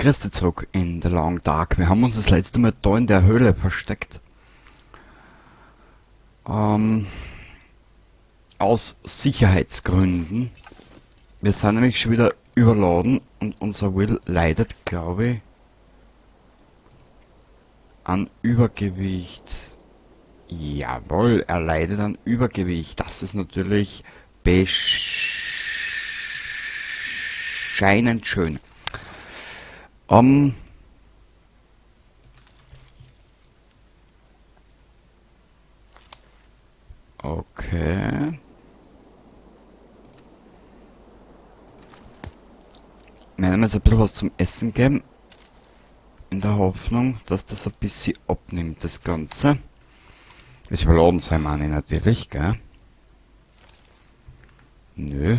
Grüß dich zurück in The Long Dark. Wir haben uns das letzte Mal da in der Höhle versteckt. Aus Sicherheitsgründen. Wir sind nämlich schon wieder überladen und unser Will leidet, glaube ich, an Übergewicht. Jawohl, er leidet an Übergewicht. Das ist natürlich bescheinend schön. Okay. Wir werden jetzt ein bisschen was zum Essen geben. In der Hoffnung, dass das ein bisschen abnimmt, das Ganze. Das überladen sein, meine ich natürlich, gell? Nö.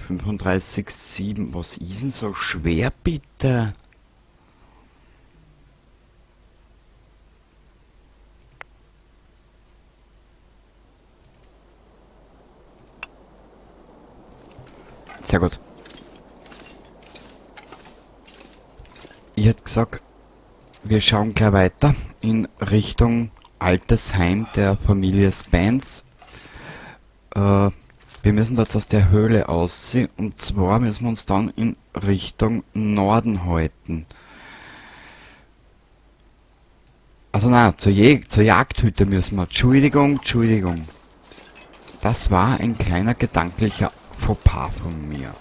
35,7. Was ist denn so schwer, bitte? Sehr gut. Ich hätte gesagt, wir schauen gleich weiter in Richtung altes Heim der Familie Spence. Wir müssen jetzt aus der Höhle aussehen und zwar müssen wir uns dann in Richtung Norden halten. Also nein, zur Jagdhütte müssen wir. Entschuldigung, Entschuldigung. Das war ein kleiner gedanklicher Fauxpas von mir.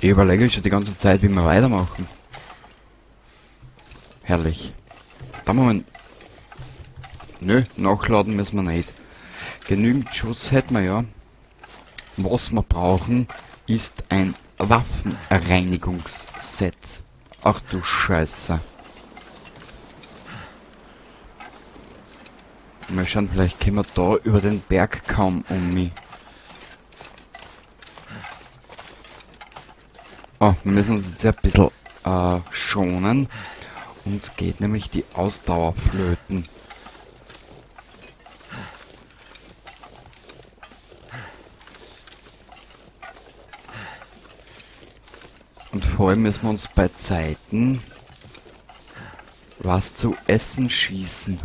Ich überlege schon die ganze Zeit, wie wir weitermachen. Herrlich. Da Moment. Nö, nachladen müssen wir nicht. Genügend Schuss hätten wir ja. Was wir brauchen, ist ein Waffenreinigungsset. Ach du Scheiße. Mal schauen, vielleicht können wir da über den Berg kaum um mich. Oh, wir müssen uns jetzt ein bisschen schonen. Uns geht nämlich die Ausdauer flöten. Und vor allem müssen wir uns bei Zeiten was zu essen schießen.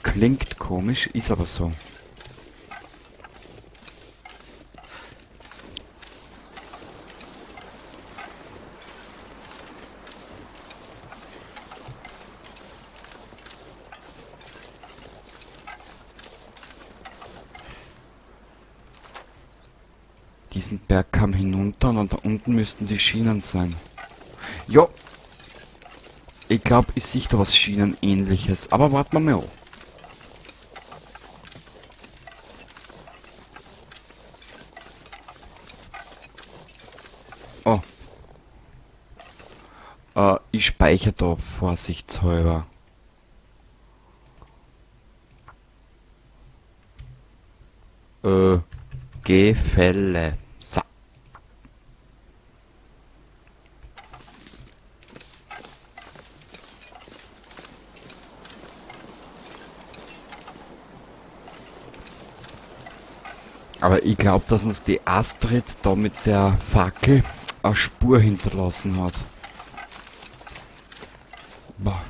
Klingt komisch, ist aber so. Diesen Berg kam hinunter und da unten müssten die Schienen sein. Jo! Ich glaub, ich sehe da was Schienenähnliches. Aber warten wir mal an. Oh. Ich speichere da vorsichtshalber. Gefälle. So. Aber ich glaub, dass uns die Astrid da mit der Fackel eine Spur hinterlassen hat. Boah.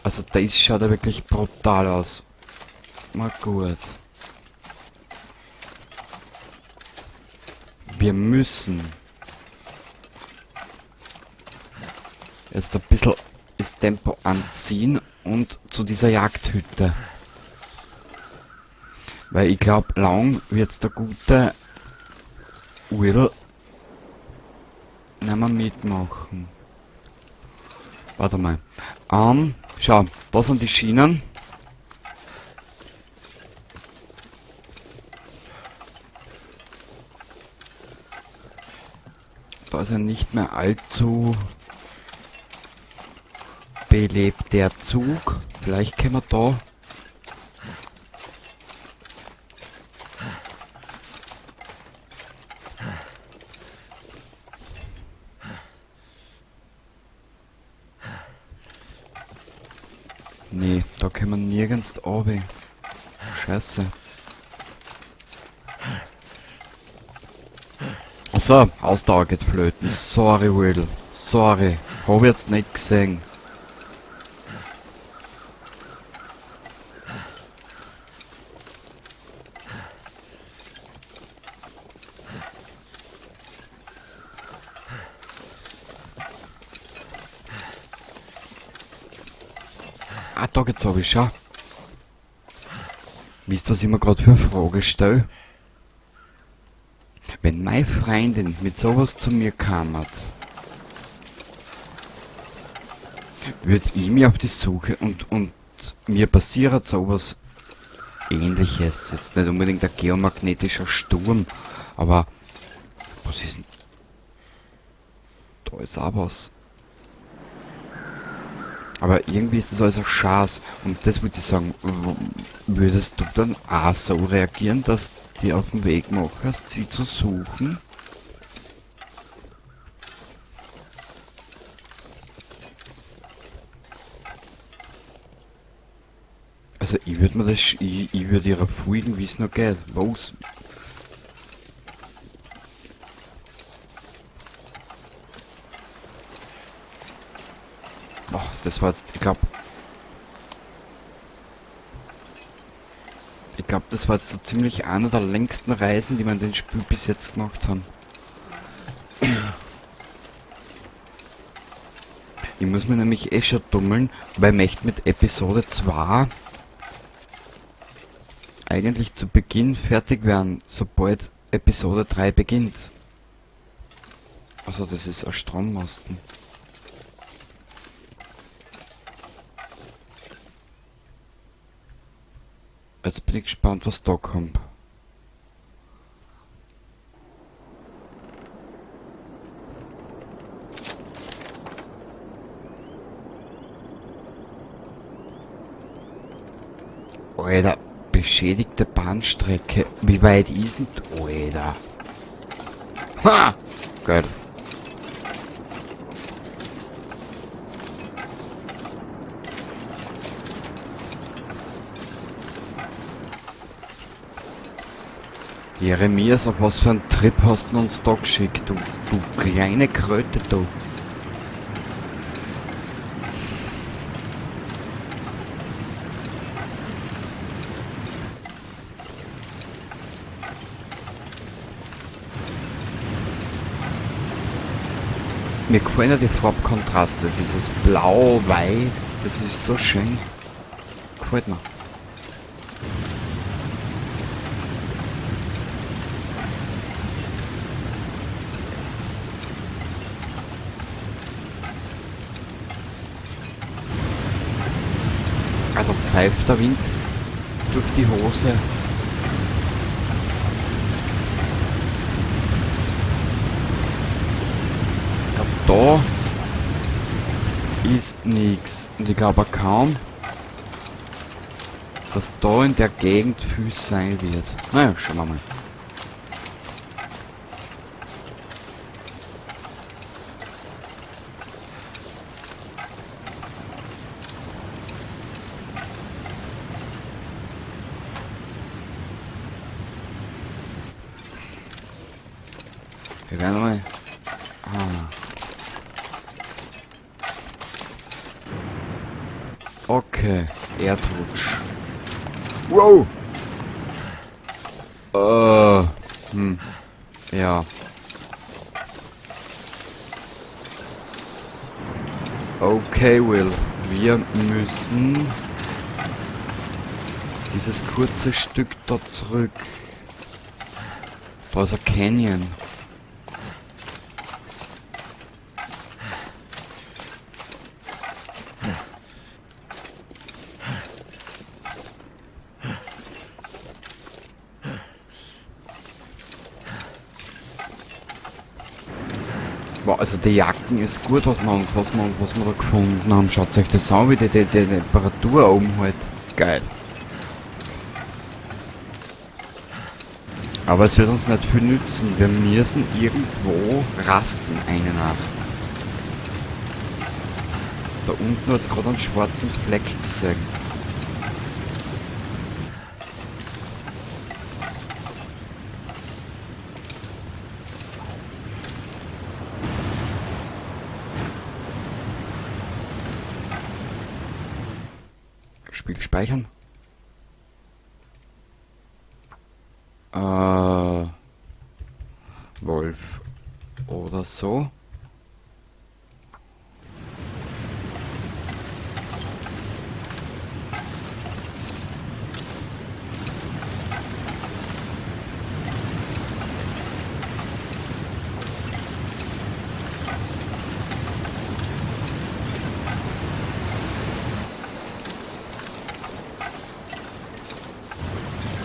Also das schaut ja wirklich brutal aus. Na gut. Wir müssen jetzt ein bisschen das Tempo anziehen und zu dieser Jagdhütte. Weil ich glaub, lang wird's der gute Will nicht mehr mitmachen. Warte mal. Schau, da sind die Schienen. Da ist ein nicht mehr allzu belebter Zug. Vielleicht können wir da Nee, da können wir nirgends runter. Scheiße. Achso, Ausdauer geht flöten. Sorry, Will. Sorry. Hab ich jetzt nicht gesehen. Ah, da geht's aber, schau. Wisst ihr, was ich mir grad für eine Frage stelle? Wenn meine Freundin mit sowas zu mir kam hat, würd ich mir auf die Suche und mir passiert sowas Ähnliches. Jetzt nicht unbedingt ein geomagnetischer Sturm, aber was ist denn? Da ist auch was. Aber irgendwie ist das alles ein Schatz. Und das würde ich sagen, würdest du dann auch so reagieren, dass du dich auf den Weg machst, sie zu suchen? Also ich würd mir das sch-, ich, ich würd ihrer folgen, wie's noch geht. Was? Boah, das war jetzt, ich glaub, ich glaub, das war jetzt so ziemlich einer der längsten Reisen, die wir in dem Spiel bis jetzt gemacht haben. Ich muss mir nämlich eh schon tummeln, weil ich möchte mit Episode 2 eigentlich zu Beginn fertig werden, sobald Episode 3 beginnt. Also das ist ein Strommasten. Jetzt bin ich gespannt, was da kommt. Alter, beschädigte Bahnstrecke. Wie weit ist denn... Alter. Ha! Geil. Jeremias, auf was für einen Trip hast du uns da geschickt, du kleine Kröte, du. Mir gefallen ja die Farbkontraste, dieses Blau-Weiß, das ist so schön. Gefällt mir. Ah, da pfeift der Wind durch die Hose. Ich glaub, da ist nix. Und ich glaub auch kaum, dass da in der Gegend viel sein wird. Naja, schauen wir mal. Wir werden mal. Ah. Okay, Erdrutsch. Wow! Ja. Okay, Will. Wir müssen dieses kurze Stück da zurück. Da ist ein Canyon. Boah, also die Jacken ist gut, was wir da gefunden haben. Schaut euch das an, wie die Temperatur oben halt. Geil. Aber es wird uns nicht viel nützen. Wir müssen irgendwo rasten eine Nacht. Da unten hat es gerade einen schwarzen Fleck gesehen. Spiel speichern. Wolf oder so.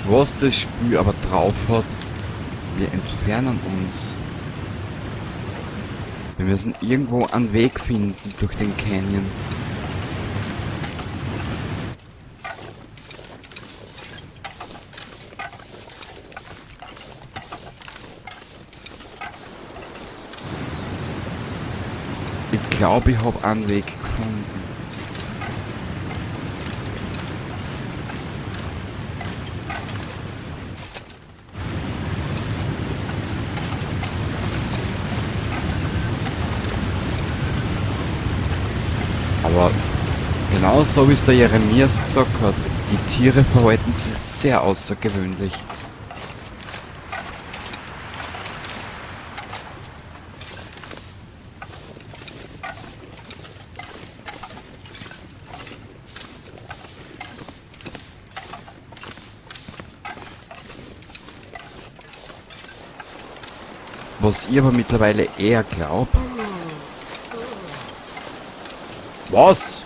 Was das Spiel aber drauf hat, wir entfernen uns. Wir müssen irgendwo einen Weg finden durch den Canyon. Ich glaube, ich habe einen Weg gefunden. Aber genau so, wie es der Jeremias gesagt hat, die Tiere verhalten sich sehr außergewöhnlich. Was ich aber mittlerweile eher glaub. Was?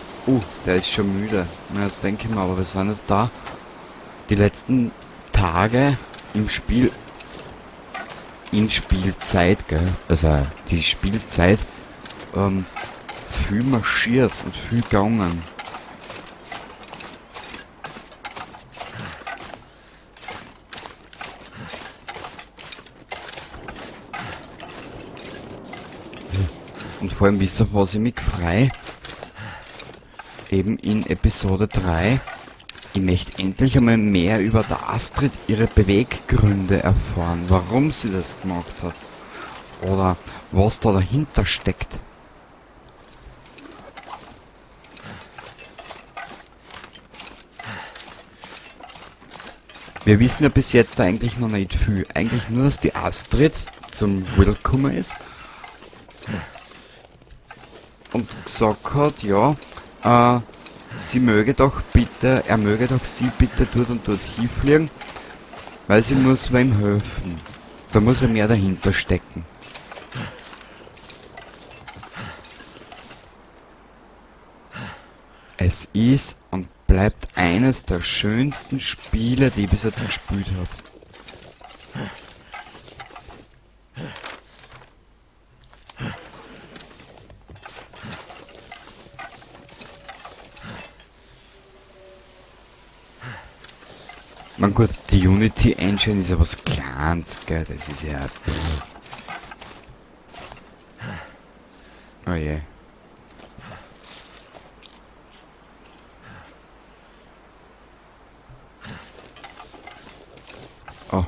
Der ist schon müde. Na, das denke ich mir, aber wir sind jetzt da die letzten Tage im Spiel. In Spielzeit, gell? Also die Spielzeit viel marschiert und viel gegangen. Und vor allem wisst ihr, was ich mich freu? Eben in Episode 3. Ich möchte endlich einmal mehr über der Astrid ihre Beweggründe erfahren, warum sie das gemacht hat. Oder was da dahinter steckt. Wir wissen ja bis jetzt eigentlich noch nicht viel. Eigentlich nur, dass die Astrid zum Will gekommen ist und gesagt hat, ja, sie möge doch bitte, er möge doch sie bitte dort und dort hinfliegen, weil sie muss wem helfen. Da muss ja mehr dahinter stecken. Es ist und bleibt eines der schönsten Spiele, die ich bis jetzt gespielt habe. Man gut, die Unity Engine ist ja was Kleines, gell? Das ist ja... Pff. Oh je. Oh,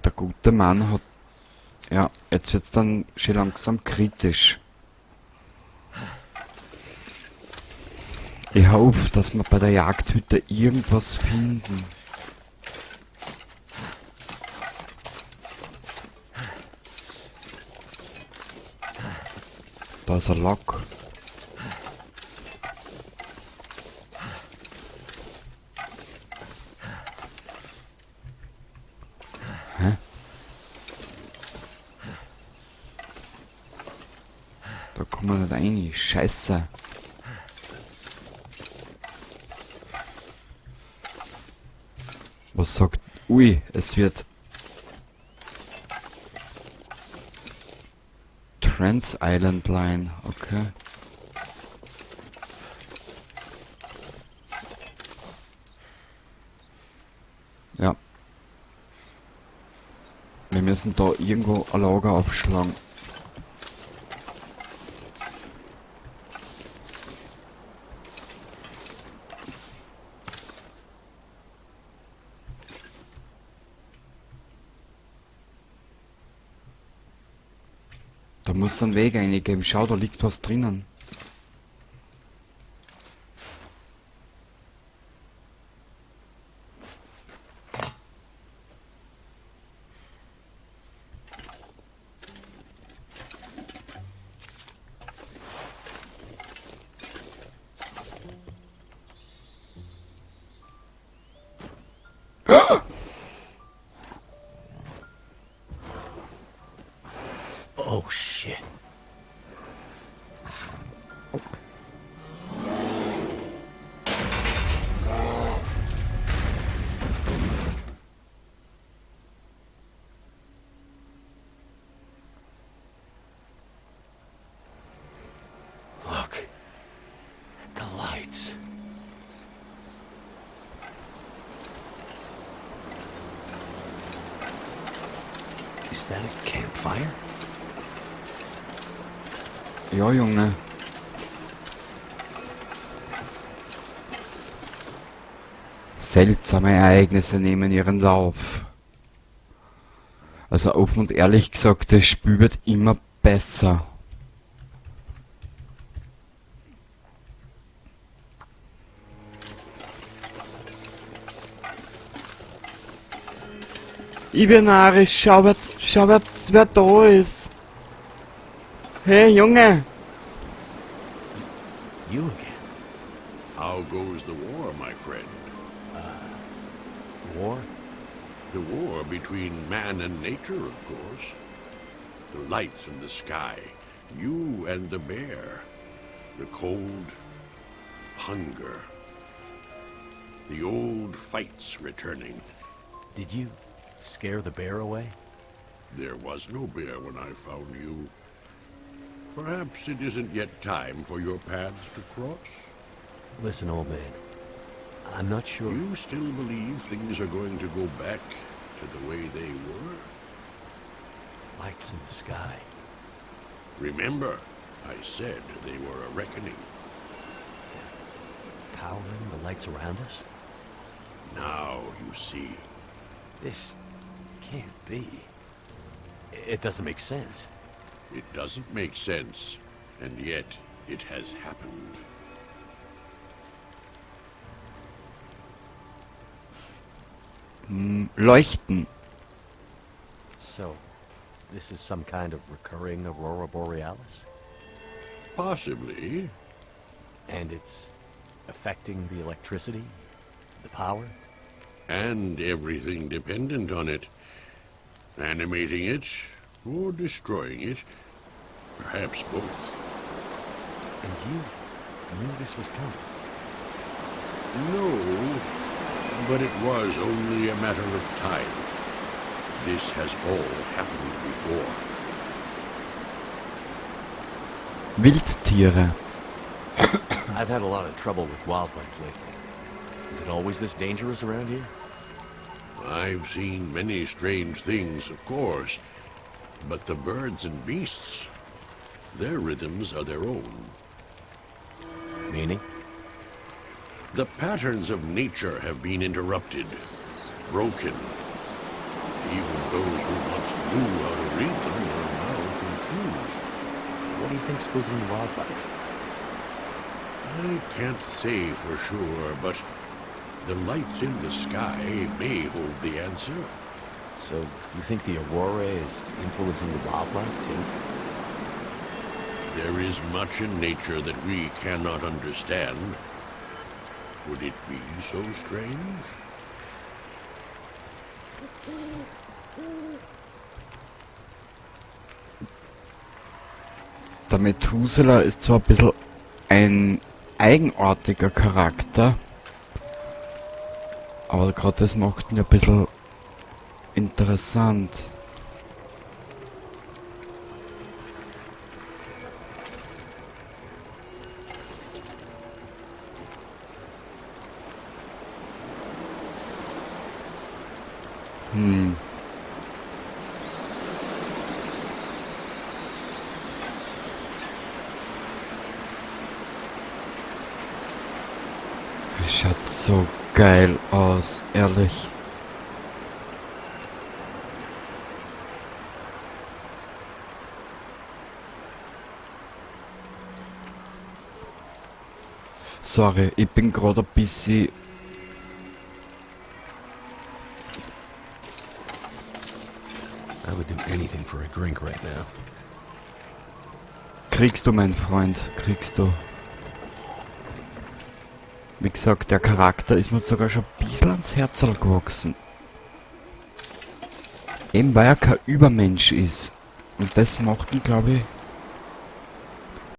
der gute Mann hat... Ja, jetzt wird's dann schon langsam kritisch. Ich hoffe, dass wir bei der Jagdhütte irgendwas finden. Da ist ein Lok. Hä? Da kommen wir nicht rein. Scheiße. Was sagt... Ui, es wird... Trans Island Line, okay. Ja. Wir müssen da irgendwo ein Lager aufschlagen. Da muss einen Weg eingeben. Schau, da liegt was drinnen. Oh, shit. Look at the lights. Is that a campfire? Ja, Junge. Seltsame Ereignisse nehmen ihren Lauf. Also offen und ehrlich gesagt, das Spiel wird immer besser. Ich bin narrisch, schau, wer da ist. Hey, Junge! You again. How goes the war, my friend? War? The war between man and nature, of course. The lights in the sky, you and the bear. The cold, hunger. The old fights returning. Did you scare the bear away? There was no bear when I found you. Perhaps it isn't yet time for your paths to cross. Listen, old man. I'm not sure. You still believe things are going to go back to the way they were? Lights in the sky. Remember, I said they were a reckoning. They're powering the lights around us? Now you see. This can't be. It doesn't make sense. It doesn't make sense, and yet it has happened. Leuchten. So, this is some kind of recurring aurora borealis? Possibly. And it's affecting the electricity, the power? And everything dependent on it. Animating it, or destroying it. Perhaps both. And you knew this was coming? No, but it was only a matter of time. This has all happened before. Wildtiere. I've had a lot of trouble with wildlife lately. Is it always this dangerous around here? I've seen many strange things, of course. But the birds and beasts, their rhythms are their own. Meaning? The patterns of nature have been interrupted, broken. Even those who once knew how to read them are now confused. What do you think's spooking the wildlife? I can't say for sure, but the lights in the sky may hold the answer. So you think the aurora is influencing the wildlife too? There is much in nature that we cannot understand. Would it be so strange? Der Methuselah ist zwar ein bisschen ein eigenartiger Charakter, aber gerade das macht ihn ein bisschen interessant. Schaut so geil aus, ehrlich. Sorry, ich bin gerade ein bisschen. I would do anything for a drink right now. Kriegst du, mein Freund, kriegst du. Wie gesagt, der Charakter ist mir sogar schon ein bisschen ans Herz gewachsen. Eben weil er kein Übermensch ist. Und das macht ihn, glaube ich,